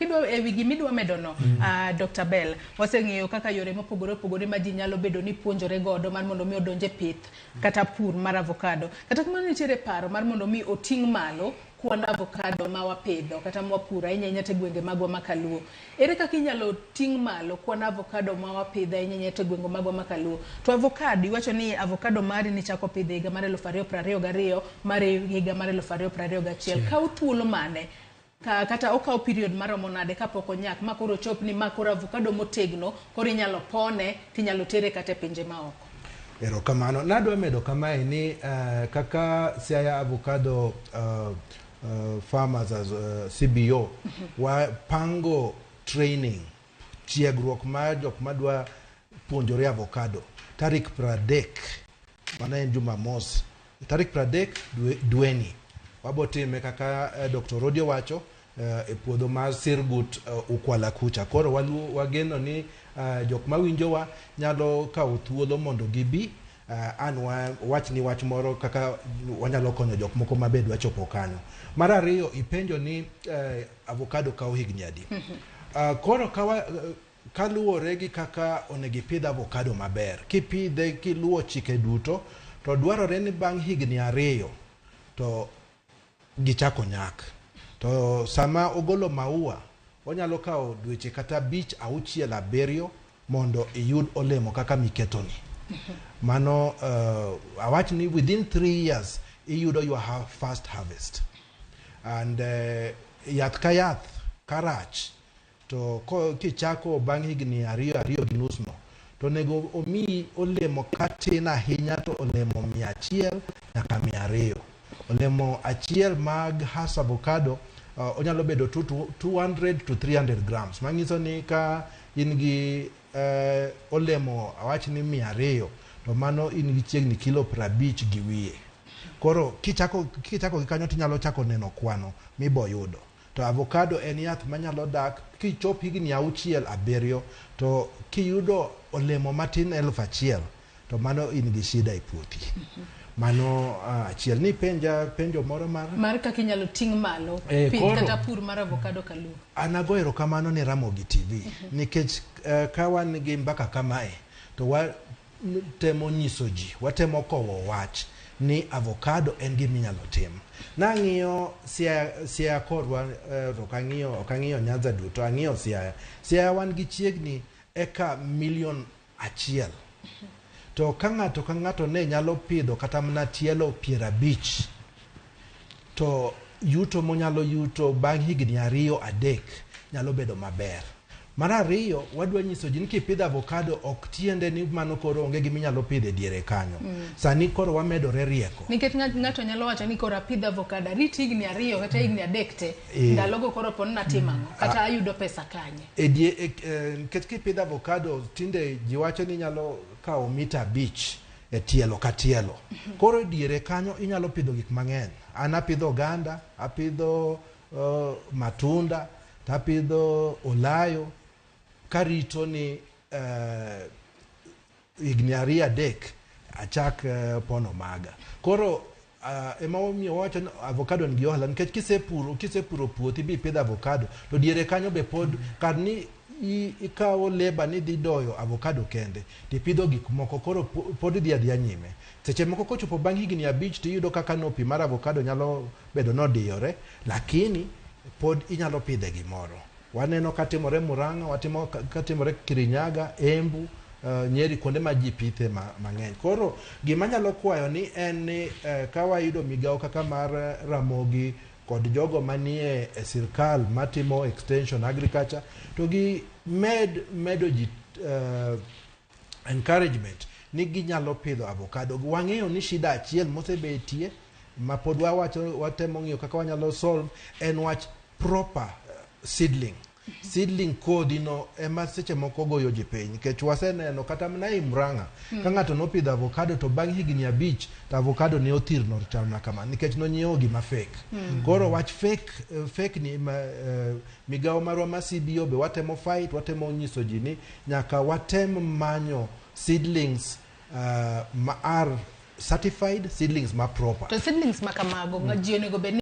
Kidwa e wi gimidwa medo no, Dr. Bell, waseng'eyo kaka yore mopogore opogore ma ji nyalo bedo ni puonjore godo mar mondo mi odonj e pith kata pur mar avocado. Kata kamano, nitiere paro mar mondo mi oting' malo kwan avocado ma wapidho kata mwapuro, ahinya ahinya te gwenge magwa ma Kaluo. Ere kaka inyalo ting' malo kwan avocado ma wapidho, ahinya ahinya te gwenge magwa ma Kaluo? To avocado, iwacho ni avocado mari nichako pidho e higa mar 2022, mar higa mar 2021. Kawo thuolo mane ka, kata okawo period maromo nade kapok onyak ma koro chop ni ma koro avocado motegno, koro inyalo pone tinyalo tere kata e pinje maoko? Erokamano. Nadwa medo kamae ni kaka Siaya Avocado Farmers as CBO wapango training, tiegruok mar jok madwa puonjore avocado tarik 30, mano en Jumamos, tarik 30 dweni. Wabotime kaka Dr. Rodi owacho, e puodho mar Sirgut, Ukwala kucha. Koro wageno ni jok mawinjowa nyalo kawo thuolo mondo gibi an wach ni wach moro kaka wanyalo konyo jok moko mabe dwa chopo kanyo. Mar ariyo, ipenjo ni avocado kawo higni adi? Koro kaluwore gi kaka onego ipidh avocado maber, kipidhe kiluwo chike duto, to dwarore ni bang' higni 2 to gichako nyak. To sama ogolo maua, onyalo kawo dweche kata 5, 6, 7 mondo iyud olemo kaka miketoni. Mano awach ni within 3 years iyudo your first harvest. And yath ka yath karach to kichako bang' higni 2, 2.5 no, to onego omiyi olemo katin ahinya to olemo 100 nyaka 200. Olemo achiel mag Hass avocado onyalo bedo 200 to 300 grams, manyiso ni ka in gi olemo, awach ni 200, to mano in gi chiegni kilo 50 gi wiye. Koro kichako gi kanyo, tinyalo chako neno kwano miboyudo. To avocado en yath manyalo dak kichop higni 6, 7, to kiyudo olemo matin 1000, to mano in gi shida e puothi. Mano achiel. Nipenja penjo moro mar Mar kaka inyalo ting' malo pith kata pur mar avocado Kaluo. An ago erokamano ne Ramogi TV nikech ka wan gi mbaka kamae to watemo nyiso ji, watemo kowo wach ni avocado en gima inyalo tim. Nang'iyo Siaya, Siaya korwa, to ok ang'iyo Nyanza duto, ang'iyo Siaya. Siaya wan gi chiegni eka milion 1. To ka ng'ato ka ng'ato ne nyalo pidho kata mana tielo 50, to yuto monyalo yuto bang' higni 2, 3 nyalo bedo maber. Mar ariyo, wadwa nyiso ji ni kipidho avocado ok tiende ni mano koro onge gima inyalo pidho e diere kanyo. Sani koro wamedore rieko. Nikech ng'ato nyalo wacho ni koro apidho avocado, arit higni 2 kata higni 3 te, ndalogo koro pon natimo ang'o kata ayudo pesa kanye? Nikech kipidho avocado, tinde ji wacho ni inyalo kawo mita 5 e tielo ka tielo. Koro e diere kanyo inyalo pidho gik mang'eny. An apidho oganda, apidho matunda, tapidho olayo, karito ni higni 2, 3 achak pono maga. Koro ema omiyo wawacho ni avocado nigi ohala, nikech kisepuro puothi bipidho avocado, to diere kanyo be pod kar ni ikawo labour ni dhi doyo avocado kende, tipidho gik moko, koro pod idhi adhiya nyime. Seche moko kochopo bang' higni 5, tiyudo kaka no pi mar avocado nyalo bedo nodiyore, lakini pod inyalo pidhe gimoro. Waneno katimore Murang'a, watimo katimore Kirinyaga, Embu, Nyeri, kuonde ma ji pithe mang'eny. Koro gima anyalo kwayo ni en ni ka wayudo migawo kaka mar Ramogi kod jogo manie e sirkal matimo extension agriculture, to gi med medo ji encouragement ni ginyalo pidho avocado. Wang'eyo ni shida achiel mosebetie ma pod wawacho, watemo ng'iyo kaka wanyalo solve, en wach proper seedling. Seedling, kodhi no ema seche moko goyo ji piny, nikech waseneno kata mana ei Murang'a ka ng'ato nopidho avocado, to bang' higni 5 to avocado ne othirno chal mana kama, nikech nonyiewo gima fake. Koro wach fake ni ma, migawo marwa ma CBO be watemo fight, watemo nyiso ji ni nyaka watem manyo seedlings ma are certified seedlings ma proper. To seedlings ma kamago ji onego bed ni